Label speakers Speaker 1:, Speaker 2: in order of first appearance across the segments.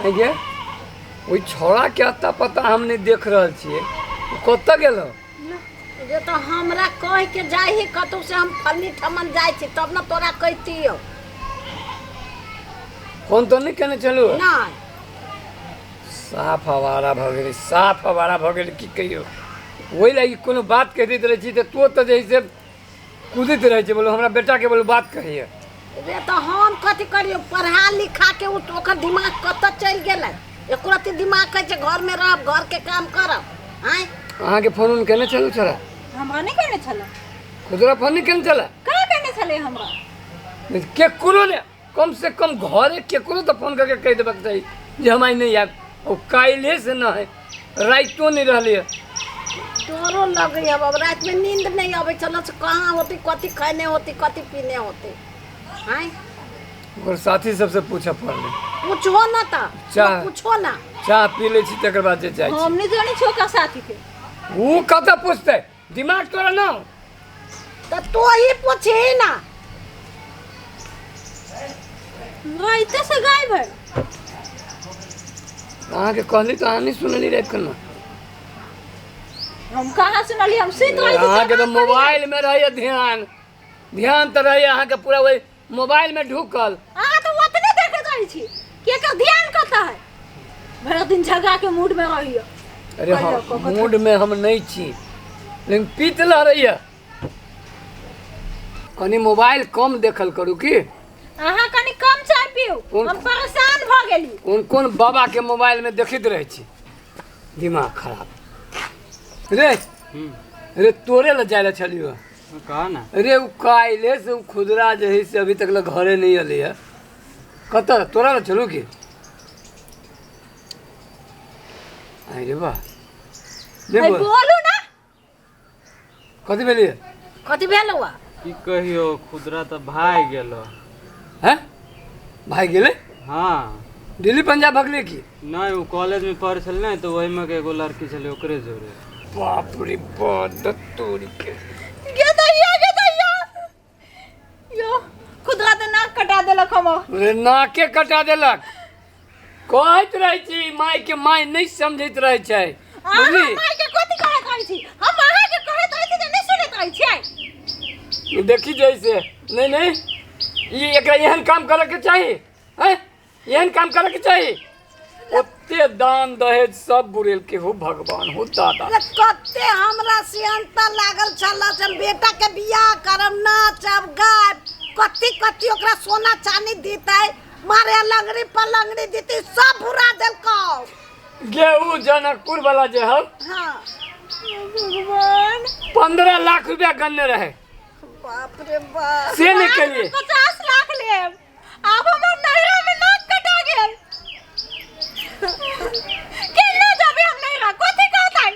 Speaker 1: गे ओहि छौड़ाके अता पता हम नहि देख रहल छियै ओ कतऽ गेलौ?
Speaker 2: जे तऽ हमरा कहि के जाइ ही कतौ से हम फलनी ठमन जाइ छी तब ने तोरा कहितियौ।
Speaker 1: फोन तो नहि केने छलू?
Speaker 2: नहि।
Speaker 1: साफ आवारा भऽ गेलै, साफ आवारा भऽ गेलै, की कहियौ। ओहि लागि कोनो बात कहि दैत रहै छी तऽ तो तऽ जे है से कूदैत रहै छै, बोलो हमरा बेटाके बोलो बात कहैए।
Speaker 2: रे तऽ हम कथी करियौ? पढ़ा लिखा के ओ ओकर दिमाग कतऽ चलि गेलै? एको रत्ती दिमाग कहै छै घरमे रहब, घरके काम करब। आँय,
Speaker 1: अहाँके फोन उन केने छलू छोड़ा?
Speaker 3: हमरा नहि केने छलै।
Speaker 1: खुदरा फोन नहि केने छलै?
Speaker 3: कहाँ केने छलै हमरा।
Speaker 1: केकरो ने कम से कम घरे केकरो तऽ फोन करके कहि देबाक चाही जे हम आइ नहि आयब। ओ काल्हिए से न है, राइतो नहि रहलै।
Speaker 2: डरो लगैए बाबा, रातिमे नींद नहि अबै छल से कहाँ होती, कथी खयने होती, कथी पीने होती। आँय,
Speaker 1: ओकर साथी सबसे पूछऽ पड़लै।
Speaker 2: पूछहो ना तऽ
Speaker 1: चाह।
Speaker 2: पूछो ना।
Speaker 1: चाह पी लै छी तकर बाद जे जाइ छी।
Speaker 3: हम नहि जानै छी ओकर साथी के।
Speaker 1: ओ कतऽ पूछतै? दिमाग तोरा न
Speaker 2: तऽ तो ही पूछही ना।
Speaker 3: राइते से गायब है।
Speaker 1: अहाँके कहली तऽ अहाँ नहि सुनली राति कऽ ना।
Speaker 3: हम कहाँ सुनली? हम सुति रहै छी।
Speaker 1: अहाँके तऽ मोबाइल में रहैए ध्यान, ध्यान तऽ रहैए अहाँके पूरा ओहि मोबाइल में ढुकल।
Speaker 3: अहाँ तऽ ओतने देखैत रहै छी कि एकर ध्यान कतऽ है? भरि दिन झगड़ा के मूड में रहियो।
Speaker 1: अरे हाँ, मूड में हम नहीं छी, लेकिन पीत लहरैया। कनी मोबाइल कम देखल करू की।
Speaker 3: अहाँ कनी कम चाय पीऊ, हम परेशान भऽ गेली।
Speaker 1: कोन कोन बाबा के मोबाइल में देखैत रहै छी, दिमाग खराब। रे रे, तोरे लए जाय लए छलियो।
Speaker 4: कह ना।
Speaker 1: रे, उ काल्हे से उ खुदरा जे है से अभी तक ले घरे नहीं एलै है। कतऽ तोरा लए छलू की? अरे वाह, नहीं बोल।
Speaker 3: बोलू ना।
Speaker 1: कथी भेलियै?
Speaker 2: कथी भेल हुआ?
Speaker 4: की कहियो, खुदरा तऽ भागि गेलो।
Speaker 1: हैं, भागि गेलै?
Speaker 4: हाँ।
Speaker 1: दिल्ली पंजाब भगलै की?
Speaker 4: नहि, ओ कॉलेज में पढ़ै छलै ने, तऽ ओहिमे के एगो लड़की छलै ओकरे जोड़े।
Speaker 1: बाप रे बाप, तोरी के।
Speaker 3: गे दैया, गे दैया, यो खुदरा तऽ नाक कटा देलक हमर।
Speaker 1: रे, नाके कटा देलक। कहैत रहै छी माय के, माय नहि समझैत रहै छै।
Speaker 3: अहाँ
Speaker 1: बुझली?
Speaker 3: माय के कथी कहैत रहै छी? हम अहाँके कहैत रहै छी तऽ नहि सुनैत रहै छियै।
Speaker 1: देखी जैसे नहीं नहीं, ई एकरा एहन काम करे के चाही? हैं, एहन काम करे के चाही? ओते दान दहेज सब बुरेल के हो भगवान, हो दादा।
Speaker 2: अरे कते हमरा सियंता लागल छल से हम बेटा के बियाह करब, नाचब गायब, कथी कथी ओकरा सोना चांदी दीतै, मारे लंगड़ी पलंगड़ी दीतै, सब बुरा देलकौ।
Speaker 1: गे, उ जनकपुर वाला जे हौ।
Speaker 2: हाँ।
Speaker 3: भगवान,
Speaker 1: 15 लाख रुपया गन्ने रहे।
Speaker 2: बाप रे बाप।
Speaker 1: से नहि केलिए।
Speaker 3: 50 लाख लेब। आब हमर नैहरा में नाक कटा गेल। केना जाबे हम नैहरा? कथी कहतै?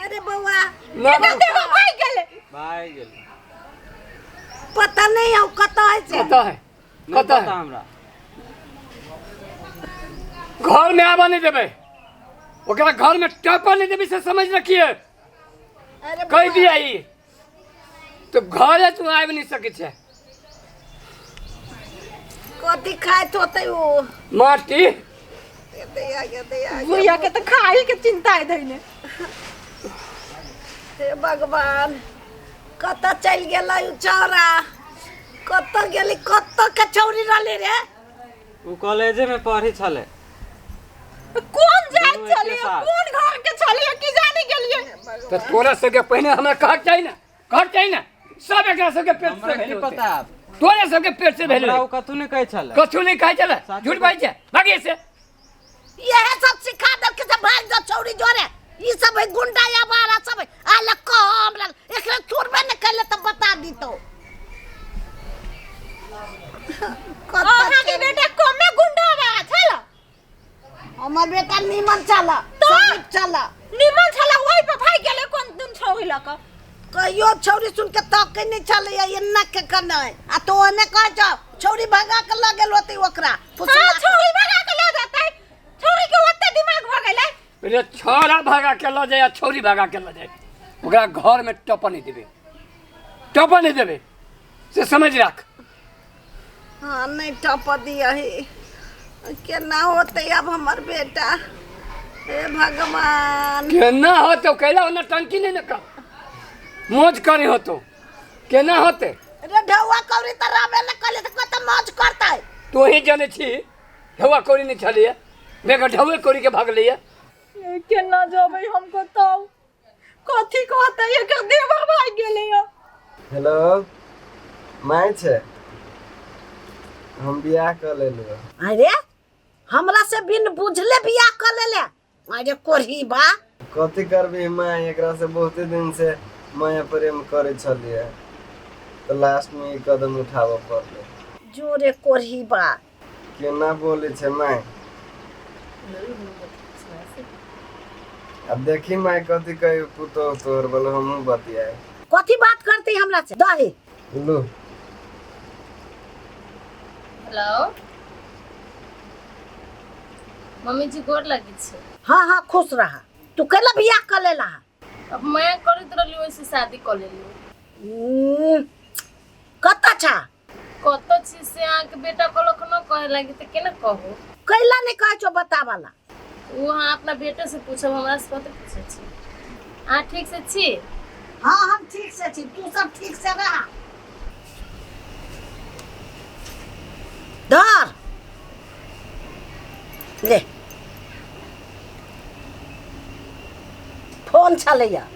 Speaker 2: अरे बौआ।
Speaker 1: ना।
Speaker 3: एकर देखो, भागि गेलै।
Speaker 4: भागि गेलै।
Speaker 2: पता नहीं हौ कतऽ है से।
Speaker 1: कतऽ है?
Speaker 4: नहि
Speaker 1: कतऽ है?
Speaker 4: पता हमरा।
Speaker 1: घर में आबऽ नहि देबै ओकरा, घर में टपऽ नहि देबै, से समझ रखिए।
Speaker 2: अरे
Speaker 1: कहि
Speaker 2: बौआ,
Speaker 1: दिया ई तो घरे तू आबि नहि सकै छै।
Speaker 2: कथी खाइत होतै ओ?
Speaker 1: माटी।
Speaker 2: गे दैया, गे दैया, गे।
Speaker 3: बुढ़िया के तऽ खाही के चिंता है धैने।
Speaker 2: हे भगवान, कतऽ चलि गेलै उ छौड़ा? कतऽ गेली? कतऽ के छौड़ी रहली रे?
Speaker 4: ओ कॉलेजे में पढ़ै छलै।
Speaker 3: कोन जात
Speaker 4: दुनू एके
Speaker 3: छलियै?
Speaker 4: साथ।
Speaker 3: कोन घर के छलियै की जानी गेलियै।
Speaker 1: तऽ तोरा सबके पहिने हमरा कहक चाही ने, कहक चाही ने। सब एकरा सबके पेट से
Speaker 4: हमरा
Speaker 1: भेल
Speaker 4: की
Speaker 1: होतै।
Speaker 4: पता?
Speaker 1: तोरे सबके पेट से भेल।
Speaker 4: हमरा ओ कथू नहि कहै छलै।
Speaker 1: कछु नहि कहै छलै?
Speaker 4: साथे।
Speaker 1: झूठ बाजै छै, भागिए से।
Speaker 2: इएह सब सिखा देलकै से भागि जाओ छौड़ी जोरे। ई सब है गुंडा आवारा सब है। आला कह हमरा एकरा छोड़बे ने कैले तऽ बता दितौ। कतऽ
Speaker 3: अहाँ के
Speaker 2: चलि-
Speaker 3: बेटा कमे गुंडा बा छल?
Speaker 2: हमर बेटा नीमन छल,
Speaker 3: तऽ?
Speaker 2: शरीफ छल।
Speaker 3: निमन छल, ओहि पर भागि गेलै कोन दिन छौड़ी लऽ कऽ।
Speaker 2: कहियो छौड़ी सुन के तकै नहि छलैया एना के कनै, आ तो ओने कहै छौ छौड़ी भगा के लऽ गेल होतै ओकरा फुसला
Speaker 3: हाँ,
Speaker 2: के।
Speaker 3: छौड़ी भगा के लऽ जेतै? छौड़ी के ओते दिमाग भऽ गेलै?
Speaker 1: रे, छौड़ा भगा के लऽ जाय आ छौरी भगा के लऽ जाय, ओकरा घर में टपऽ नहि देबै, टपऽ नहि देबै, से समझ राख।
Speaker 2: हाँ, नहि टप दियही। केना होतै आब हमर बेटा हे भगवान
Speaker 1: केना होतो कैला ओना टंकी नहीं न कर मौज करे होतो केना होते
Speaker 2: रे ढौआ कौड़ी त रामे ले कहले त कत मौज करतै
Speaker 1: तू ही जाने छी ढौआ कौड़ी नहीं छलिए बेगर ढौए कौड़ी के भागलिए
Speaker 3: केना जबै हम कतौ कथी कहतै एकर देवर भागि गेलै
Speaker 5: हेलो my छै हम बियाह कऽ लेलहुँ।
Speaker 2: अरे हमरा से बिन बुझले बियाह कर लेले अरे कोढ़ी बा
Speaker 5: कथी करबी माय, एकरा से बहुते दिन से माया प्रेम करै छलियै तऽ लास्ट में ई कदम उठाबऽ पड़लै।
Speaker 2: जोरे कोढ़ी बा
Speaker 5: केना बोलै छै माय? अब देखी माय कथी कही पुतोह तोहर बोलो हमहूँ बतियाए।
Speaker 2: कथी बात करती हमरा से दही
Speaker 5: लू।
Speaker 6: हेलो मम्मी जी गोर लगे छी।
Speaker 2: हाँ हाँ खुश रहा। तू कैला बियाह कर लेला?
Speaker 6: अब मैं करैत रहली वैसे शादी कर लेली।
Speaker 2: कत छा?
Speaker 6: कत छी से अहाँके बेटा कहलक न कहे लागी त केना कहू?
Speaker 2: कैला नहीं कहै छौ बतावला?
Speaker 6: ओ अहाँ अपना बेटे से पूछब, हमरा से कथी पूछै छी? अहाँ ठीक से छी?
Speaker 2: हाँ हम ठीक से छी, तू सब ठीक से रहा। धर ले फोन छलैया,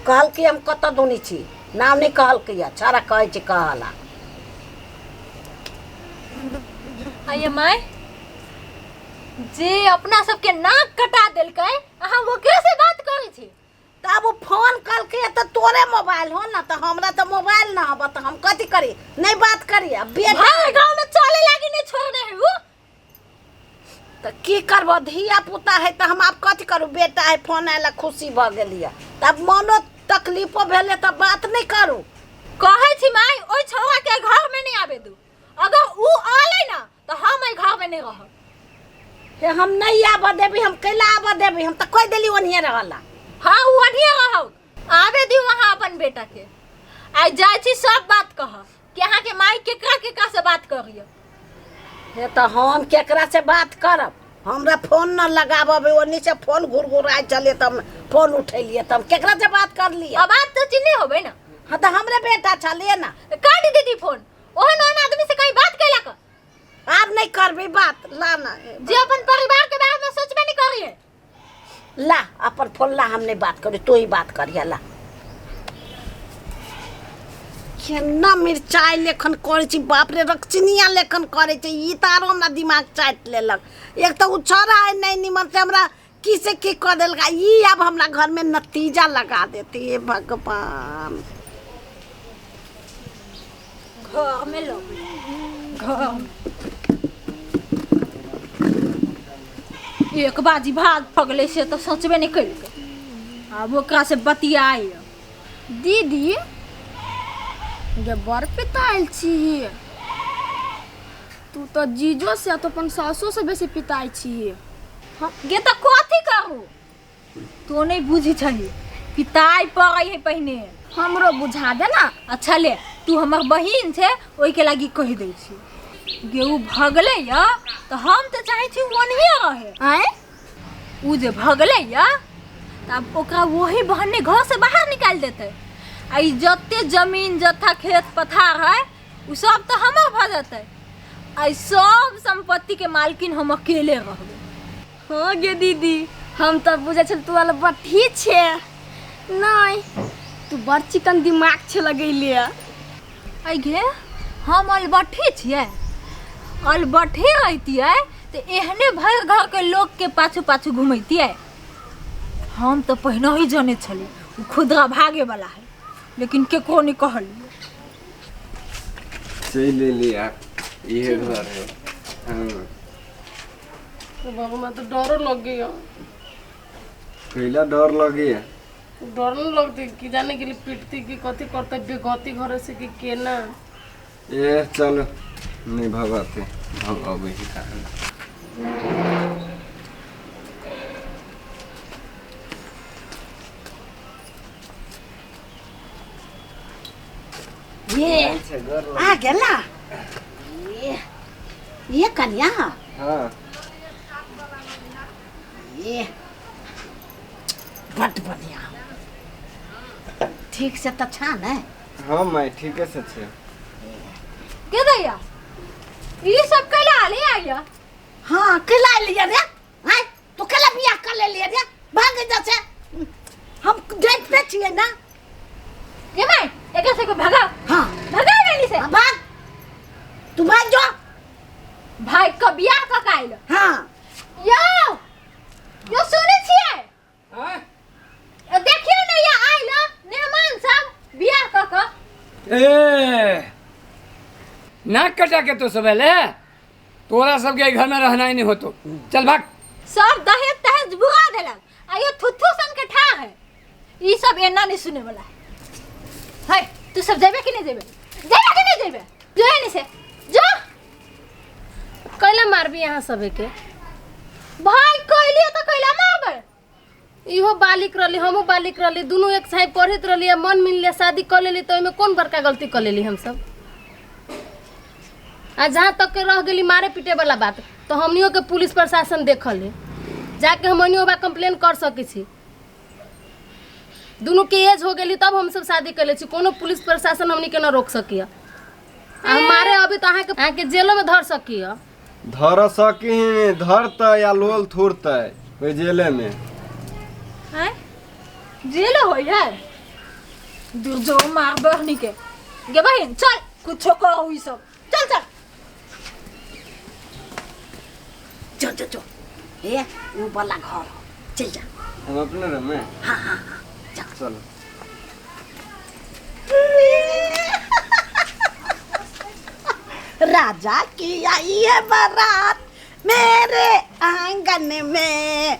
Speaker 2: कहलकै हम कतऽ दुनी छी, नाम नहीं कहलकै, छाड़ा कहै छै कहला।
Speaker 3: आइए माय जे अपना सबके नाक कटा देलकै अहाँ ओकरे से बात करै छी?
Speaker 2: तब ओ फोन कलकै तऽ तोरे मोबाइल हो ना, तऽ हमरा तऽ मोबाइल ना हब तऽ हम कथी करी? नहीं बात करी। अब बेटा
Speaker 3: गाँव में चले लागी नहीं छोड़ने है वो
Speaker 2: तऽ की करबो, धिया पुता है तऽ हम आब कथी करू? बेटा है फोन आयल खुशी भऽ गेलियै, तब मनो तकलीफो भेलै तऽ बात नहीं करू।
Speaker 3: कहै छी माय ओहि छौड़ा के घर में नहीं आबे दू, अगर ऊ आले ना तो हम एहि घर में नहीं रहब।
Speaker 2: हे हम नहीं आबऽ देबी, हम कैला आबऽ देबी? हम तऽ कहि देली ओनिये रहला।
Speaker 3: हाँ ऊ ओनिये रहौ, आबे दियौ अहाँ अपन बेटा के। आइ जाइ छी सब बात कह कि अहाँ के माय केकरा केकरा से बात करिय।
Speaker 2: हे तऽ हम केकरा से बात करब? हमरा फोन न लगाबब, ओनी से फोन घुरघुराइ चले तऽ हम फोन उठेलियै तऽ हम केकरा से बात करलियै?
Speaker 3: आवाज तऽ चिन्हे होबै ना।
Speaker 2: हाँ तऽ हमरे बेटा छलियै ना।
Speaker 3: काट दीदी फोन, ओहन ओहन आदमी से कहीं बात कैला का?
Speaker 2: आब नहीं करबी बात, ला ना
Speaker 3: जे अपन परिवार के बारे में सोचबे नहीं करिए।
Speaker 2: ला अपन फोन ला, हम नहीं बात करी, तू ही बात करिए। ला केना मिरचाइ लेखन करै छी, बाप रे रक्सिनिया लेखन करै छै, ई तऽ आरो हमरा दिमाग चाटि लेलक। एक तऽ ओ छौड़ा है नहीं निमन से हमरा की से की कऽ देलक, ई आब हमरा घर में नतीजा लगा देती। हे भगवान
Speaker 3: घर में लो घर में एक बाजी भाग पगले से तो सोचबे नहीं कलकै, आब ओकरा से बतियाइ।
Speaker 7: दीदी गे बड़ पितायल छी तू, तो जीजो से तो अपन सासो से बेसी पिताइ छी।
Speaker 3: हम गे तऽ कथी करू, तो नहीं बुझी छही, पिताइ पड़ै है पहिने।
Speaker 7: हमरो बुझा दे ना।
Speaker 3: अच्छा ले तू हमर बहिन छे ओहि के लागी कहि दै छी। गे उ भगलै या तऽ हम तऽ चाहै छी ओनहिए रहे।
Speaker 7: आँय
Speaker 3: उ जे भगलै या तऽ आब ओकरा वही बहाने घर से बाहर निकालि देतै, आ ई जते जमीन जत्था खेत पथार है उ सब तऽ हमर भऽ जेतै, आ ई सब संपत्ति के मालकिन हम अकेले रहबै।
Speaker 7: हाँ गे दीदी हम तऽ बुझै छल तू अलबट्ठी छे, नहीं तू बड़ चिकन दिमाग छे लगैले।
Speaker 3: अइ गे हम अलबट्ठी छियै? अलबट्ठी रहितियै तऽ एहने भरि घर के लोग के पाछू पाछू घुमैतियै। हम तऽ पहिने ही जानै छलियै उ खुदरा भागे वाला है, लेकिन केकरो नहीं कहलियै।
Speaker 5: चलि एली आप इहे घर है। हाँ
Speaker 6: बाबू हमरा तो डरो लग गया।
Speaker 5: कैला डर लगे?
Speaker 6: डर न लगती कि जाने के लिए पीटती कि कथी करते बेगती घर से कि केना।
Speaker 5: ए चलो नहीं भगाते भगाबे ही कारण।
Speaker 2: ये आ गेला। ये ये कन्या।
Speaker 5: हाँ।
Speaker 2: ये बड बढ़िया, ठीक से तऽ छा ने?
Speaker 5: हाँ माय, ठीके से छै।
Speaker 3: के दैया ई सब कैला आले आया?
Speaker 2: हाँ, कैला लिया रे? आय तू कैला बियाह कर ले लिया रे? भाग जा से, हम देखते छियै ना।
Speaker 3: के माय, एकरा सबके भगा।
Speaker 2: हाँ,
Speaker 3: भगा गेली से।
Speaker 2: हाँ, भाग तू, भाग जो।
Speaker 3: भाई के बियाह क के आइल।
Speaker 2: हाँ।
Speaker 3: यो यो, सुनै छियै?
Speaker 1: आँय?
Speaker 3: देखियौ ने, या आइल मेहमान सब बियाह क के।
Speaker 1: ए, नाक कटा के तो सब ले, तोरा सबके घर में रहना ही नहीं होतो, चल भाग।
Speaker 3: सब दहेज तहेज बुआ देलक आ यो थुथु सन के ठा है। ई सब एना नहीं सुने वाला है। है तू सब जेबे कि नहीं जेबे? जेबे कि नहीं जेबे? जो नहीं से जो।
Speaker 6: कैला मारबी यहाँ सबे के?
Speaker 3: भाई कहलियो तो कैला मारबे?
Speaker 6: इहो बालिक रहली, हमहू बालिक रहली, दुनू एक साथ पढ़ैत रहली आ मन मिल लिया, शादी कर लेली, तो ओहिमे कोन बड़का गलती कर लेली हमसब? आ जहाँ तक के रह गेली मारे पीटे वाला बात, तो हमनियो के पुलिस प्रशासन देखल है, जाके हमनियो बा कंप्लेन कर सकै छी। दुनू के एज हो गेली तब हमसब शादी कर ले छी, कोनो पुलिस प्रशासन हमनी के न रोक सकिया। आ मारे अभी तो अहाँके अहाँके जेलो में धर सकिया।
Speaker 5: धर सकी, धरतै या लोल थुरतै ओहि जेले में।
Speaker 3: हैं, जेल होय है? दूर जो, मार बहनी के। गे बहिन, चल, कुछो कहो ई सब, चल चल।
Speaker 2: जो जो जो, ए वो वाला घर हो, चल जा।
Speaker 5: हम अपने रूम में।
Speaker 2: हाँ हाँ हाँ, जा।
Speaker 5: चलो।
Speaker 2: राजा की आई है बारात मेरे आंगन में।